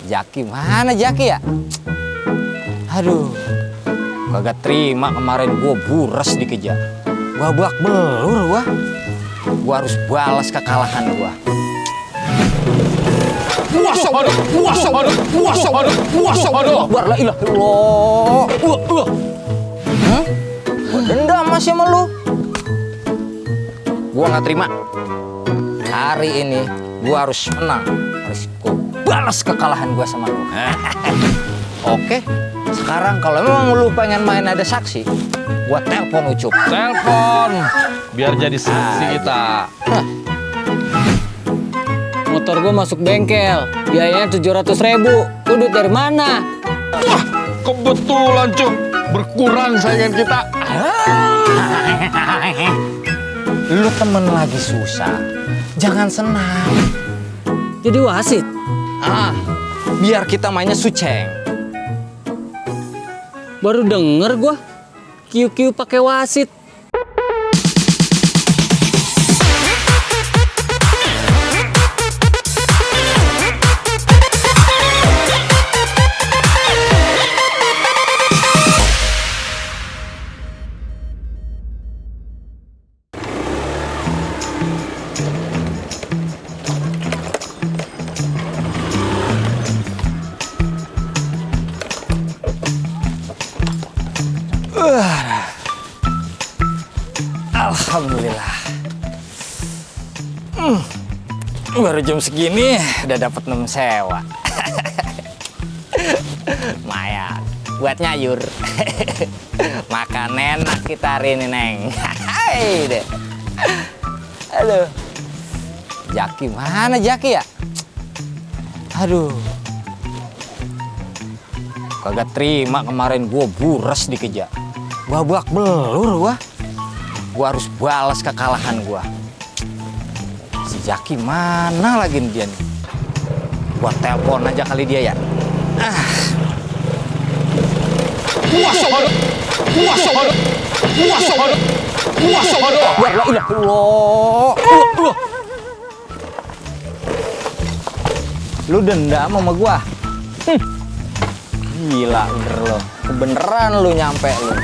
Jaki mana Jaki ya? Aduh, kagak terima kemarin gua buras dikejar. Gua babak belur gua. Gua harus balas kekalahan gua. La ilaha illallah. Gua dendam masih sama lu. Gua nggak terima. Hari ini gua harus menang. Harus gua balas kekalahan gua sama lu. Oke. Sekarang kalau memang lu pengen main ada saksi, gua telepon Ucup. Telepon biar jadi saksi kita. Motor gue masuk bengkel, biayanya 700.000. Lu duit dari mana? Wah, kebetulan Cuk, berkurang saingan kita. Lu temen lagi susah, jangan senang. Jadi wasit. Biar kita mainnya suceng. Baru denger gue QQ pakai wasit. Alhamdulillah. Baru jam segini udah dapat 6 sewa. Lumayan buat nyayur. Makan enak kita hari ini, Neng. Hai deh. Aduh. Jaki mana Jaki ya? Aduh. Kagak terima kemarin gua buras dikejar. Gua babak belur gua. Gua harus balas kekalahan gua. Si Jaki mana lagi dia nih? Gua telepon aja kali dia ya. La ilaha illallah. Lu dendam sama gua? Gila bener lo. Kebeneran lu nyampe lu.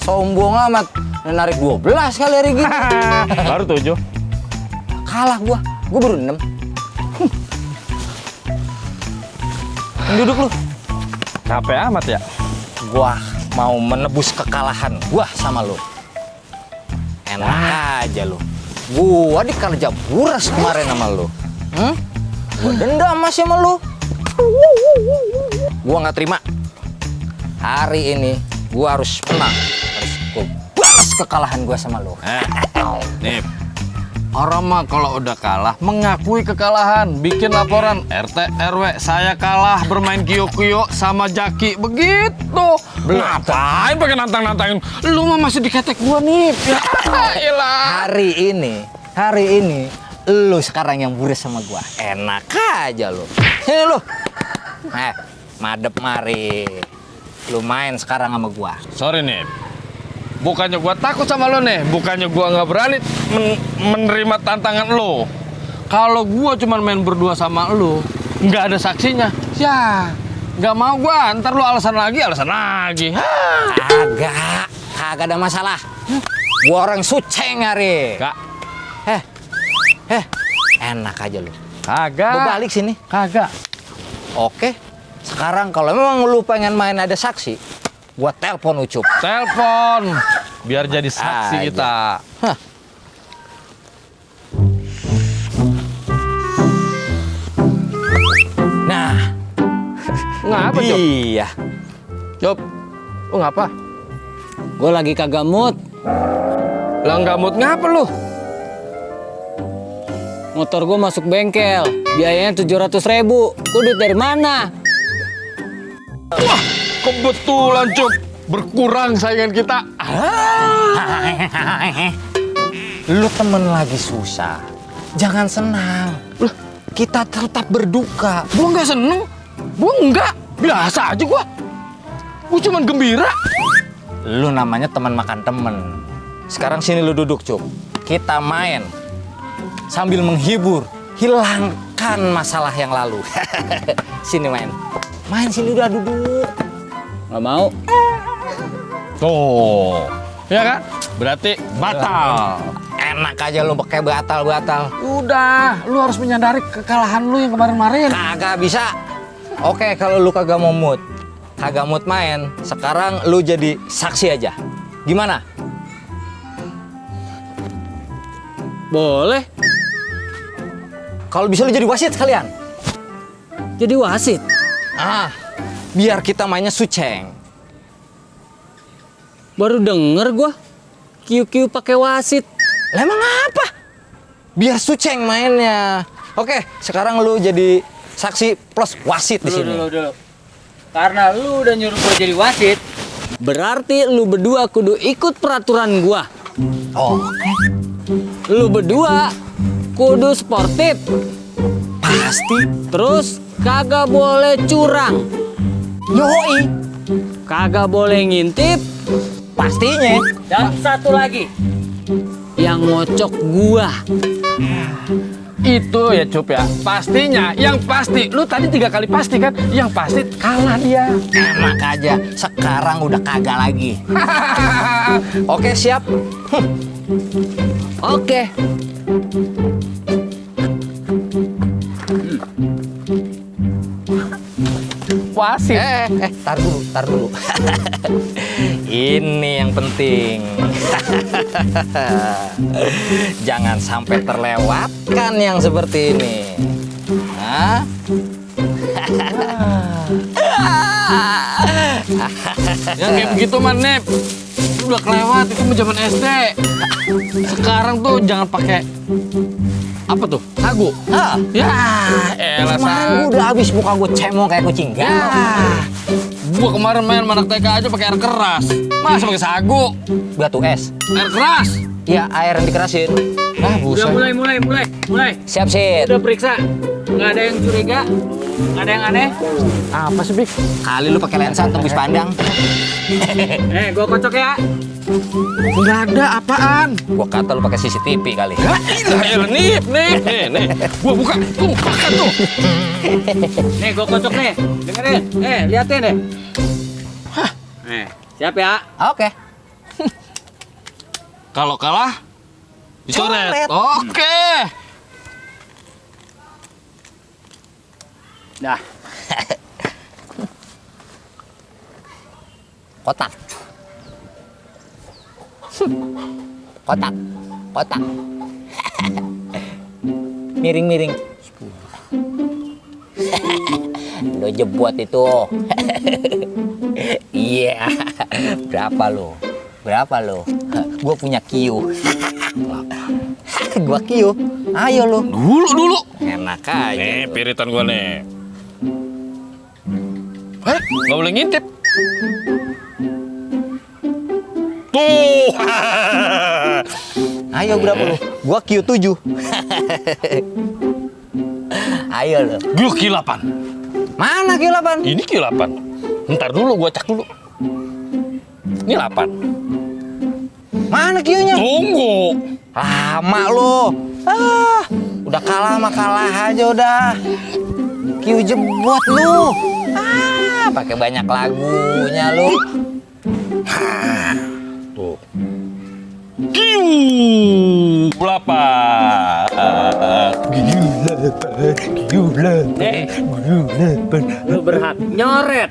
Sombong amat. Narik 12 kali hari gini. Baru 7. Kalah gua baru 6. Duduk lu. Capek amat ya? Gua mau menebus kekalahan gua sama lu. Enak aja lu. Gua dikerja buras kemarin sama lu. Gua dendam masih sama lu. Gua nggak terima. Hari ini gua harus menang. Harus gua balas kekalahan gua sama lu. Nih, orang mah kalau udah kalah mengakui kekalahan, bikin laporan RT RW saya kalah bermain kio-kio sama Jaki begitu. Ngapain pakai nantang-nantangin? Lu mah masih diketek gua nih. Ya Hari ini lu sekarang yang buras sama gua. Enak aja lu. Sini lu. Madep mari. Lu main sekarang sama gua. Sorry nih. Bukannya gua takut sama lo nih, bukannya gua nggak berani menerima tantangan lo. Kalau gua cuma main berdua sama lo, nggak ada saksinya, ya nggak mau gua. Ntar lo alasan lagi. Kagak ada masalah. Gua orang suceng hari. Kak, Enak aja lu. kagak. Gua balik sini. Kagak. Oke. Sekarang kalau memang lu pengen main ada saksi, gua telepon Ucup. Telepon biar jadi saksi Aja. kita. Nah, Ngapa, Cop? iya. Cop, lu ngapa? Gue lagi kagak mood. Lah nggak mood ngapa lu? Motor gue masuk bengkel, biayanya 700.000. Lu duit dari mana? Wah, kebetulan Cop, berkurang saingan kita. Lu temen lagi susah, jangan senang. Kita tetap berduka. Gua nggak seneng, gua nggak. Biasa aja gua. Gua cuman gembira. Lu namanya teman makan temen. Sekarang sini lu duduk, Cup. Kita main sambil menghibur hilangkan masalah yang lalu. Sini main. Main sini udah duduk. Nggak mau. Tuh, ya kan? Berarti batal. Enak aja lu pakai batal-batal. Udah, lu harus menyadari kekalahan lu yang kemarin-kemarin. Kagak bisa. Oke, kalau lu kagak mau mood, kagak mood main, sekarang lu jadi saksi aja. Gimana? Boleh. Kalau bisa lu jadi wasit sekalian. Jadi wasit. Biar kita mainnya suceng. Baru denger gua. Kiu-kiu pakai wasit. Lah emang apa? Biar suceng mainnya. Oke, sekarang lu jadi saksi plus wasit di sini. Dulu. Karena lu udah nyuruh gua jadi wasit, berarti lu berdua kudu ikut peraturan gua. Oh, Lu berdua kudu sportif. pasti. Terus kagak boleh curang. Yoi, Kagak boleh ngintip. pastinya. Dan satu lagi. Yang ngocok gua. Itu ya Cup ya, pastinya, yang pasti. Lu tadi 3 kali pasti kan, yang pasti kalah dia. Enak aja, sekarang udah kagak lagi. Oke, siap. Oke. Wasit. Tar dulu. Ini yang penting. Jangan sampai terlewatkan yang seperti ini. Hah? Yang kayak begitu mah Nep, udah kelewat, itu mah zaman SD. Sekarang tuh jangan pakai apa tuh? Sagu. Ah, Ya, elah kemarin gua sagu. udah habis muka gue cemong kayak kucing. Ya. Gua kemarin main anak TK aja pakai air keras. Masa pakai sagu? Batu es. Air keras. Ya, air yang dikerasin. Ah, Udah buset. mulai. Siap, Sid. Udah periksa. Nggak ada yang curiga. Nggak ada yang aneh. Apa sih, Bik? Kali lu pakai lensa tembus pandang. Gua kocok ya. Enggak ada apaan. Gua kata lu pakai CCTV kali. Ya, ilah, Nip. Nih. Gua buka. Tuh, makan tuh. Nih, gua kocok nih. Dengerin. Liatin deh. Siap ya. Oke. Kalau kalah, dicoret. Coret. Oke. Dah. Kotak. Kotak. Miring. Lo jebot itu. Iya. Berapa lo? Gua punya kiu. Gua kiu. Ayo lo. Dulu. Enak aja. Nih, piritan gua nih. Nggak boleh ngintip. Tuh. Ayo berapa lo? Gua kiu 7. Ayo lo. Gua Q8. Mana kiu 8? Ini Q8. Ntar dulu, gua cek dulu. Ini 8. Mana kiunya? Tunggu. Lama lo. Udah kalah mah kalah aja udah. Kiu jebot lu. Pakai banyak lagunya lu. Tuh. Q8. Lu berhak nyoret.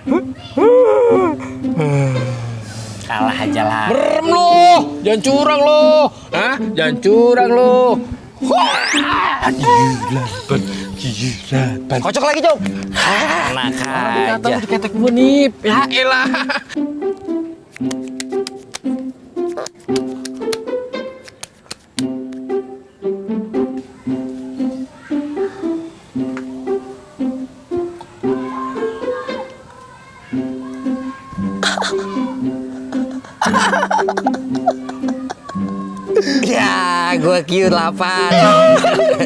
Kalah aja lah. Merem lu. Jangan curang lu. Hah? Jangan curang lu. Kocok lagi, Cok. Enak Kata aja. lu diketek gua nih. Ya elah. Ya, gua kiu 8.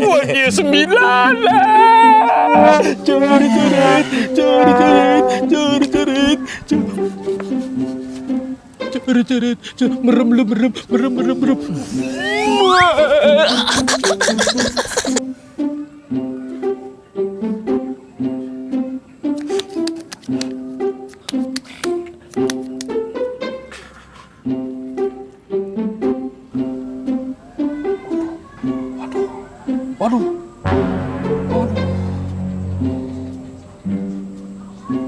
Gua Q9. Coret. Merem.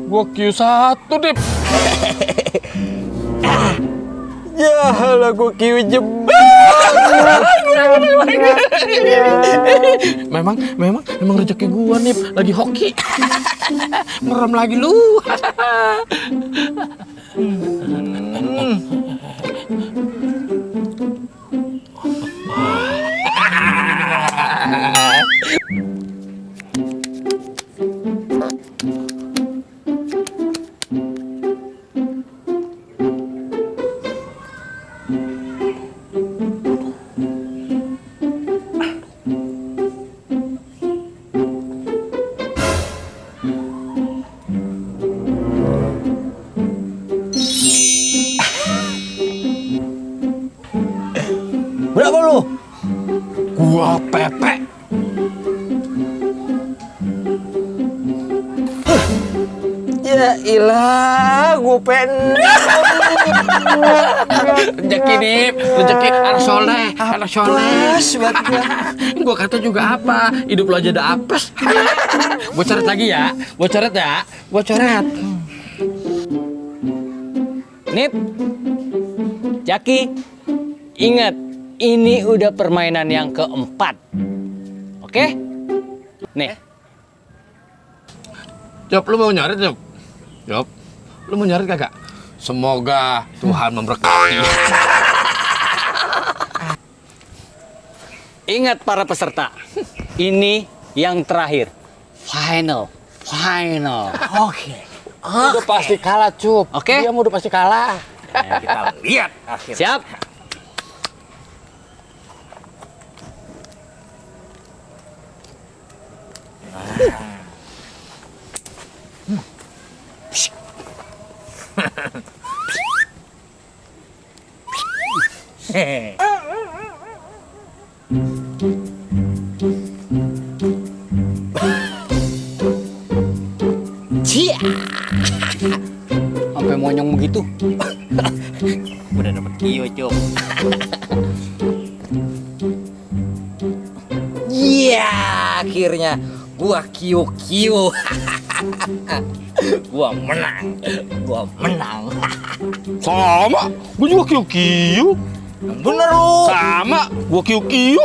Gua Q1, Dip. Ya lah gua kiwi jebak. Memang rezeki gua nih lagi hoki. Merem lagi lu. Berapa lu? Gua pepek. Ya ilah, gua pengen. Rezeki Dip, rezeki anak soleh, anak soleh. Buat gua. Gua kata juga apa? Hidup lo aja udah apes. Gua coret lagi ya. Gua coret ya. Gua coret. Nip, Jaki, ingat, ini udah permainan yang keempat. Oke? Nih, Job, lu mau nyoret, Job? Job, lu mau nyoret kagak? Semoga Tuhan memberkati. ingat para peserta, ini yang terakhir. Final. Oke. Udah pasti kalah, Cup. Oke? Dia mau udah pasti kalah. Kita lihat akhirnya. Siap? Cia. Sampai monyong begitu. Udah dapet kio, Cuk. Iya, akhirnya gua kio. Gua menang. Sama, gua juga kiu-kiu. Bener lu. Sama, gua kiu-kiu.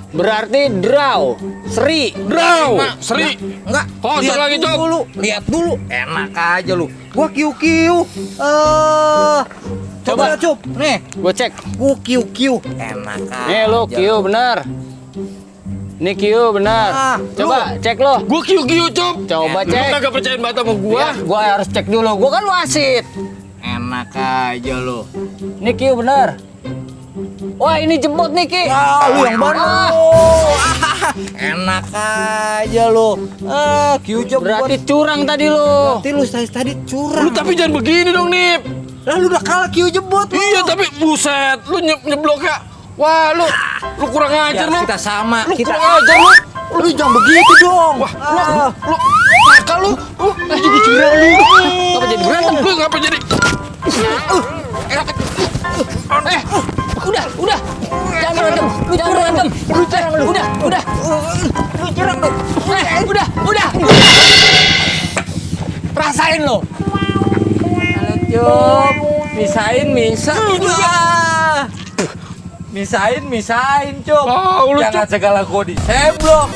Berarti draw. Seri. Draw, Seri. Enggak. Kocok Lihat lagi, Cuk. Lihat dulu. Enak aja lu. Gua kio. Coba, Coba. Cup. Nih, Gue cek. gua kio. Enak aja. Nih lu Q bener. Nih Q bener. Ah, Coba cek lo. Gua kiu-kiu, Cup. Coba Lu cek. kagak percaya mata sama gua? Ya, gua harus cek dulu. Gua kan wasit. Enak aja lu. Nih Q bener. Wah ini jemput nih Ki. Ah, lu yang bener. Ah, Enak aja lu. Kio Cup. berarti curang tadi lo. Berarti lu tadi curang. Lu tapi jangan begini dong, Nip. Lah lu udah kalah kio jebot lu. Iya, tapi buset, lu nyebloknya. Wah, lu kurang ajar Ya, lu. kita sama. Lu Kita kurang ajar lu. Lu jangan begitu dong. Wah, lu nakal lu. Jadi curang lu. Apa jadi berantem? Lu ngapa jadi? Udah. Jangan berantem. Udah. Lu curang lu. Udah. Rasain lo. Cup. Misain. Misain, Cup. Ah, lu, Jangan segala kodi. Seblok.